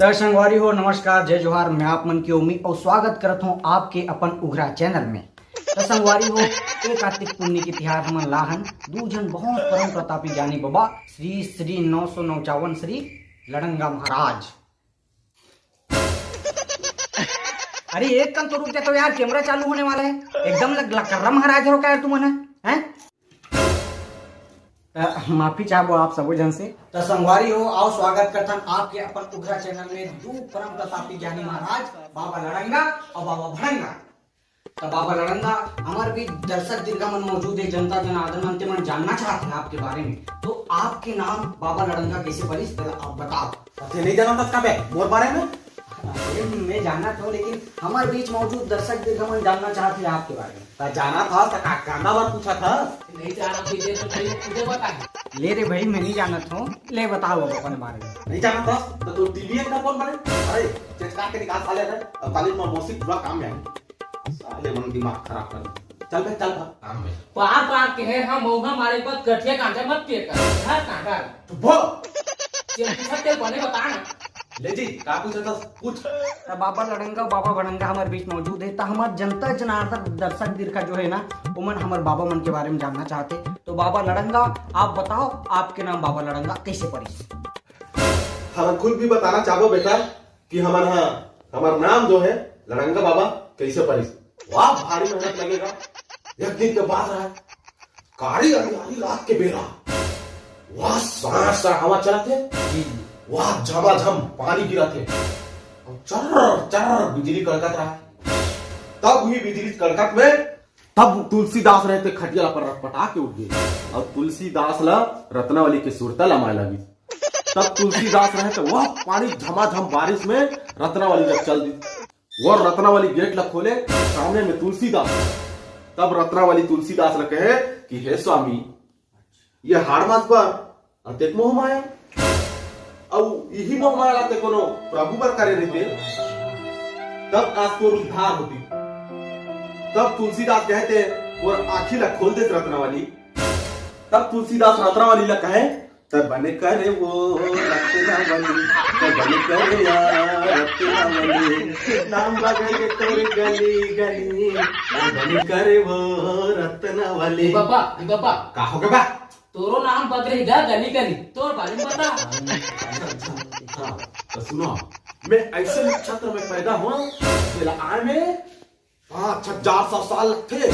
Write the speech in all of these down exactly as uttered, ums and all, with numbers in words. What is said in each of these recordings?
त संगवारी हो, नमस्कार, जय जोहार, मैं आप मन के ओमी अउ स्वागत करत हूँ आपके अपन उघरा चैनल में। त संगवारी हो, ए कार्तिक पुन्नी के तिहार हमन लाहन दू झन बहुत परम प्रतापी ज्ञानी बाबा श्री श्री नौ सौ नौचावन श्री लड़ंगा महाराज। अरे एक कन तो रुक जा तो यार, कैमरा चालू होने वाला है, एकदम लग, लकर्रा महाराज हो का यार तुमन ह, हैं? त माफी चाहबो आप सबो झन से। त संगवारी हो, आओ स्वागत करथन आपके अपन उघरा चैनल में दू परम प्रतापी ज्ञानी महाराज बाबा लड़ंगा अउ बाबा भड़ंगा। त बाबा लड़ंगा, हमर बीच दर्शक दीर्घा मन मौजूद है, जनता जनार्दन मन, ते मन जानना चाहत है आपके बारे में। तो आपके नाम बाबा लड़ंगा कैसे परिस, तेला आप बताओ। ते नहीं जानत हस का बे मोर बारे में? अरे, मैं जानत हूँ, लेकिन हमर बीच मौजूद दर्शक दीर्घा मन जानना चाहत है आपके बारे में। त जानत हस त का कांदा बर पूछत हस? नहीं जानत हस, तुझे बता। ले रे भाई, मैं नहीं जानत हूँ, ले बताओ अब अपन बारे में। नहीं जानत हस त तोर टीवी एक कौन बने? अरे, चेचका के निकाल साले रे, अब काली माँ मौसी पूरा काम में आई। साले मन दिमाग खराब कर दे। चल बे, चल भाग। काम में। पार पार के है, हम मौहा मारे के बाद गठिया गांजा मत पिए कर। हर कांदा। चुप हो। चल पूछत के बने बता ना। ले जी, का पूछत हस? पूछ। त बाबा लड़ंगा, बाबा भड़ंगा हमर बीच मौजूद है, त हमर जनता जनार्दन दर्शक दीर्घा जो है ना, ओमन हमर बाबा मन के बारे में जानना चाहते। तो बाबा लड़ंगा, आप बताओ, आपके नाम बाबा लड़ंगा कैसे परिस? हम खुद भी बताना चाहबो बेटा कि हमन हा, हमर नाम जो है लड़ंगा बाबा कैसे परिस। वाह, भारी मेहनत लगेगा। एक दिन के बात है, कारी अंधियारी रात के बेरा, वाह, सड़ा सड़ा हवा चलत है, वाह, झमाझम पानी गिरत है, अउ चर्र चर्र बिजली कड़कत रहा। तब ही बिजली कड़कत में तब तुलसीदास रहे ते खटिया ला पर पटा के उठ गे, अउ तुलसीदास ला रत्नावली के सुरता लमाए लगिस। तब तुलसीदास रहे ते वह पानी झमाझम बारिश में रत्नावली जब चल दी, वो रत्नावली गेट ला खोले, सामने में तुलसीदास। तब रत्नावली तुलसीदास ला कहे कि हे स्वामी, ये हाड़ मास बर अतेक मोह माया, अउ इही मोह माया ला ते कोनो प्रभु बर करे रहिते, तब आज तोर उद्धार होती। तब तुलसीदास कहे ते, और आँखी ला खोल देत रत्नावली। तब तुलसीदास रत्नावली ला कहे, "तै बने करे वो रत्नावली, तै बने करे या रत्नावली, नाम बगल के तोर गली गली, तै बने करे वो रत्नावली।" ए बाबा, ए बाबा। का हो गे बा? तोरो नाम बगरे गा गली गली, तोर बारे में बता। अच्छा, अच्छा, हाँ, तो सुनो, मैं ऐसे नक्षत्र में पैदा हुआ, जेला आए में पाँच हजार सौ साल लगथे।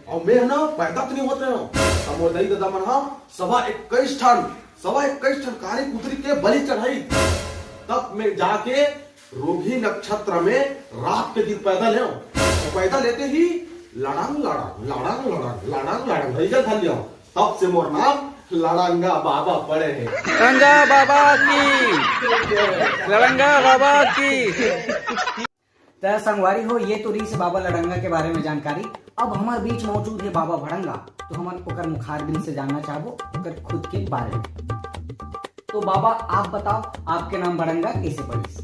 अउ मैं ना पैदा तो नहीं होत रहे हूँ। तब मोर दाई ददा मन हा सवा इक्कीस ठन, सवा इक्कीस ठन कारी कुतरी के बलि चढ़ाई। तब मैं जाके रोहिणी नक्षत्र में रात के दिन पैदा लेव। अउ पैदा लेते ही लड़ंग लड़ंग, लड़ंग लड़ंग, लड़ंग लड़ंग, धइया धर लिया। तब से मोर नाम लड़ंगा बाबा पड़े है। लड़ंगा बाबा की, लड़ंगा बाबा की। त संगवारी हो, ये तो रहिस बाबा लड़ंगा के बारे में जानकारी। अब हमर बीच मौजूद है बाबा भड़ंगा, तो हमन ओकर मुखारबिंद से जानना चाहबो ओकर खुद के बारे में। तो बाबा, आप बताओ, आपके नाम भड़ंगा कैसे पड़िस?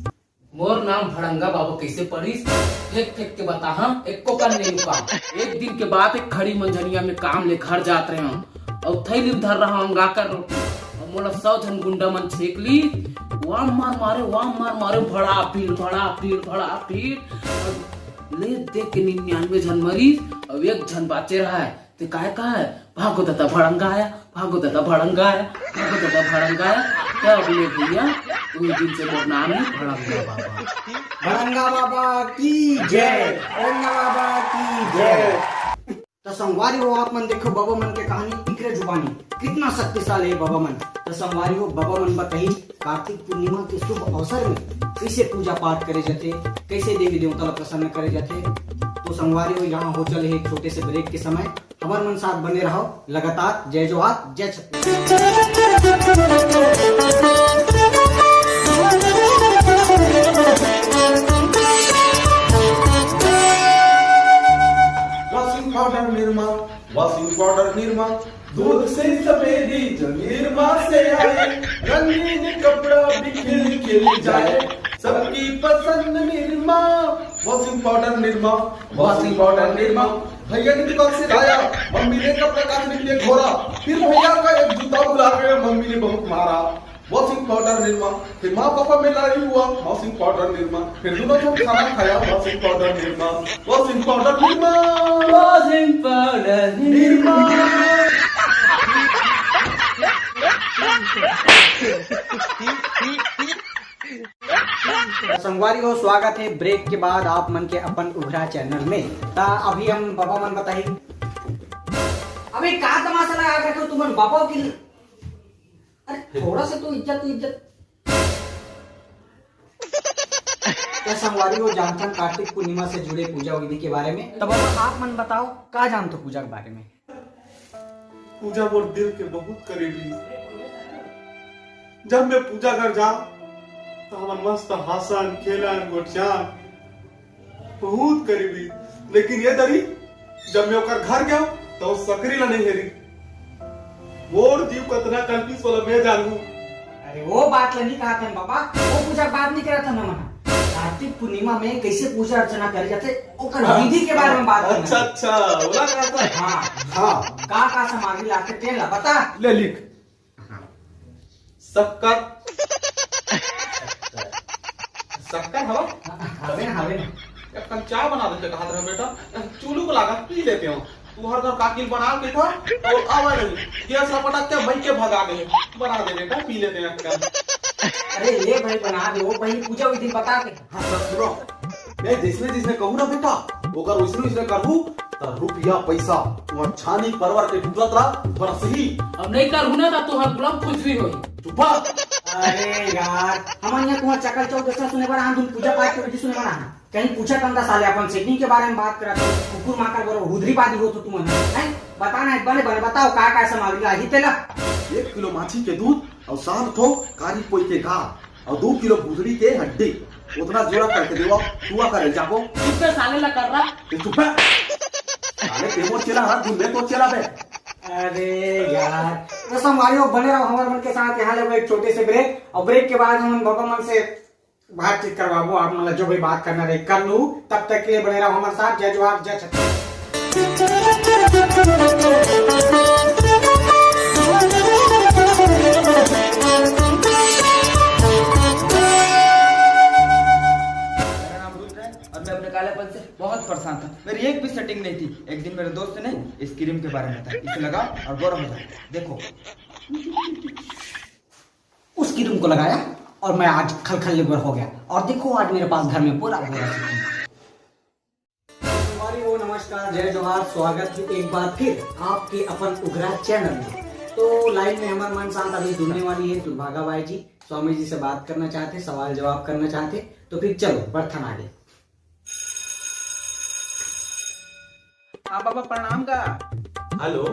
मोर नाम भड़ंगा बाबा कैसे पड़िस? फेंक फेंक के बताहा, एको कन नहीं रुका। एक दिन के बात, एक खड़ी मंझनिया में काम ले घर जात रहे हूँ, अउ थैली में धर रहा हूँ अंगाकर रोटी, अउ मोला सौ झन गुंडा मन छेक ली। वाम मार मारे, वाम मार मारे, भड़ा भीड़, भड़ा भीड़, भड़ा भीड़। अउ ले देख के निन्यानवे झन मरी, अउ एक झन बाचे रहा है। ते काय का है? भागो दादा भड़ंगा आया, भागो दादा भड़ंगा आया, भागो दादा भड़ंगा आया। क्या बोले भैया, उस दिन से मोर नाम है भड़ंगा बाबा। भड़ंगा बाबा की जय, भड़ंगा बाबा की जय। तो संगवारी हो, आप मन देखो बाबा मन के कहानी इकरे जुबानी, कितना शक्तिशाली है बाबा मन। तो संगवारी हो, बाबा मन बताही कार्तिक पूर्णिमा के शुभ अवसर में कैसे पूजा पाठ करे जाथे, कैसे देवी देवता ला प्रसन्न करे जाथे। तो संगवारी हो, यहाँ हो चले एक छोटे से ब्रेक के समय, हमर मन साथ बने रहो लगातार। जय जोहार, जय Chhattisgarh. Washing powder Nirma, washing powder Nirma, दूध से सफेदी जो निरमा से आए, रंगीन कपड़ा भी खिल खिल जाए, सबकी पसंद Nirma. Washing powder Nirma, washing powder Nirma, भैया ने दुकान से लाया, मम्मी ने कपड़ा काट निकले घोरा, फिर भैया का एक जूता भुला गया, मम्मी ने बहुत मारा। Washing powder Nirma, फिर माँ पापा में लड़ाई हुआ, washing powder Nirma, फिर दोनों जन खाना खाया, washing powder Nirma, washing powder Nirma। Washing powder Nirma। संगवारी हो, स्वागत है ब्रेक के बाद आप मन के अपन उघरा चैनल में। ता अभी हम बाबा मन बताही। अबे का तमाशा लगा के रखे हो तुमन बाबा की? अरे थोड़ा सा तो इज्जत, तो इज्जत। तो संगवारी हो, जानथन कार्तिक पूर्णिमा से जुड़े पूजा विधि के बारे में। तब अब आप मन बताओ, का जानथो पूजा के बारे में? पूजा मोर दिल के बहुत करीब रहिस। जब मैं पूजा घर जांव, तो हमन मस्त हासन, खेलन, गोठियान, बहुत करीब रहिस। लेकिन ये दरी, जब मैं ओकर घर गेंव, तो वो सकरी ला नहीं हेरी। मोर जीव कतना कलपिस, ओला मैं जानहूं। अरे, वो बात ला नहीं कहत हन बाबा, वो पूजा के बात नहीं करत हन हमन। कार्तिक पूर्णिमा में कैसे पूजा अर्चना करे जाथे, ओकर विधि के बारे में बात करना। अच्छा, अच्छा, ओला कहत हन। हाँ, हाँ। का का सामग्री लागथे, तेन ला बता। ले लिख। हाँ। शक्कर। शक्कर हवा? हवे ना, हवे ना। एक कन चाय बना देते, कहा था बेटा, चूलू को लागा, पी लेते हो। तू हर घर काकिल बना के था, तो आवा नहीं। गैस ला पटक के भाई के भगा दे। बना दे बेटा, पी लेते हैं एक कन। अरे ले भाई, बना दे, वो पहले पूजा विधि बता के। हाँ, सर, सुनो। मैं जैसने जैसने कहूँ ना बेटा, ओकर वैसने वैसने करहू, त रुपया पैसा तुहर छानी परवर के टूटत रहा, बरसही। अब नहीं करहू ना, त तुहर गुलाब खुजली होही। चुप। अरे यार, हमन यहाँ तुहर चकल चौक जैसा सुने बर आन, तुम पूजा पाठ के विधि सुने बर आन। कहीं पूछा कंदा साले अपन सेटिंग के बारे में बात करत हो, कुकुर माकर बरो हुदरी बादी हो तो तुमन, हैं? बता ना, बने बने बताओ, का का सामग्री लागी तेला? एक किलो माछी के दूध और सात ठो कारी पोई के घा और दो किलो भुसड़ी के हड्डी, उतना जोड़ा करके देवा, तुआ करे जाबो। चुप्पे साले ला कर रहा। ए, चुप्पे। साले ते मोर चेला हर, तू मैं तो चेला बे। अरे यार, तो संगवारी हो, बने रहो हमर मन के साथ। यहाँ लेबो एक छोटे से ब्रेक, और ब्रेक के बाद हम बाबा मन से बातचीत करवाबो। आप मन ला जो भी बात करना रहे, कर लू। तब तक के लिए बने रहो हमर साथ। जय जोहार, जय छत्तीसगढ़। मेरा नाम रुद्र है और मैं अपने कालेपन से बहुत परेशान था। मेरी एक भी सेटिंग नहीं थी। एक दिन मेरे दोस्त ने इस क्रीम के बारे में बताया, इसे लगाओ और गोरा हो जाओ। देखो, उस क्रीम को लगाया और मैं आज खलखल गोरा हो गया। और देखो, आज मेरे पास घर में बोरा बोरा सेटिंग है। संगवारी हो, नमस्कार, जय जोहार, स्वागत है एक बार फिर आपके अपन उघरा चैनल में। तो लाइन में हमारे मन साथ अभी जुड़ने वाली है दुर्भागा बाई जी। स्वामी जी से बात करना चाहते, सवाल जवाब करना चाहते, तो फिर चलो बढ़थन आगे। हाँ बाबा, प्रणाम गा। हेलो।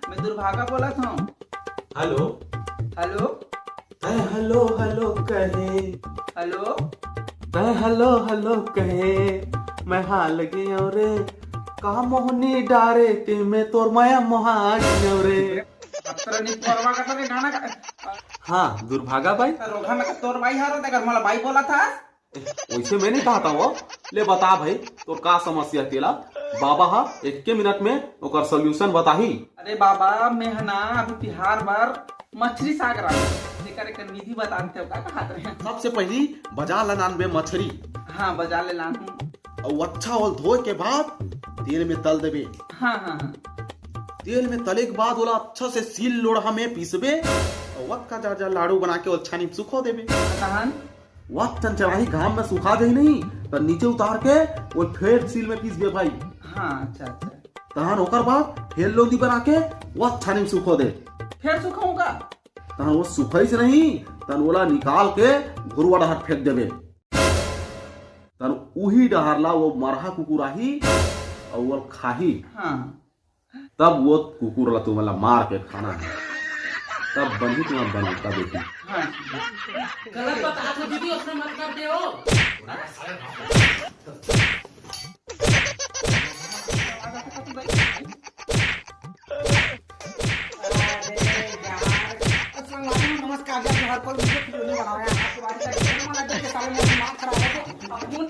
मैं दुर्भागा बोलत हूँ। हेलो। हेलो। तै हेलो हेलो कहे। हेलो। तै हेलो हेलो कहे, मैं हाल गेंव रे। का मोहनी डारे ते मैं तोर माया मोहा गेंव रे। अतरा नी परवा का तने गाना का। हाँ, दुर्भागा बाई। रोखा में तोर बाई हारो, देख, मला बाई बोला था। वैसे मैं नहीं कहता वो। ले बता भाई, तोर का समस्या तेला? बाबा हा एक के मिनट में ओकर सॉल्यूशन बताही। अरे बाबा, मैं ह ना अभी तिहार बर मछरी साग रांधहूं, तेकर एक विधि बता देते हो, का कहत रहे? सबसे पहली बाजार ला लानबे मछरी। हाँ, बाजार ले लानहूं। अउ अच्छा ओला धोए के बाद तेल में तल देबे। हाँ, हाँ, हाँ। तेल में तले के बाद ओला अच्छा से सील लोढ़ा में पीसबे, अउ वक्का जार जार लाडू बना के ओला छानी में सुखो देबे। तहन? वत चनचनाही घाम में सुखा देही नहीं, त नीचे उतार के वो फेर सील में पीस दे भाई। हाँ, अच्छा, अच्छा। तहन ओकर बाद फेर लोंदी बना के वत छानी में सुखो दे। फेर सुखाऊं का? तहन वो सुखाइस नहीं, तहन ओला निकाल के घुरुवा डहर फेंक देबे। तहन उही डहर ला वो मरहा कुकुर आही अउ ओला खाही। हाँ। तब वो कुकुर ला तुमन ला मार के खाना है, तब बनही तुम्हारा बनौता बेटी। हाँ। गलत बता दो दीदी, उसने मत कर दे हो। अरे यार, संगवारी हो, नमस्कार, जय जोहार, पर मुझे वीडियो नहीं बना रहे हैं, आपके बारे में वीडियो बना दे, साले मेरा दिमाग खराब है, तो अब कौन?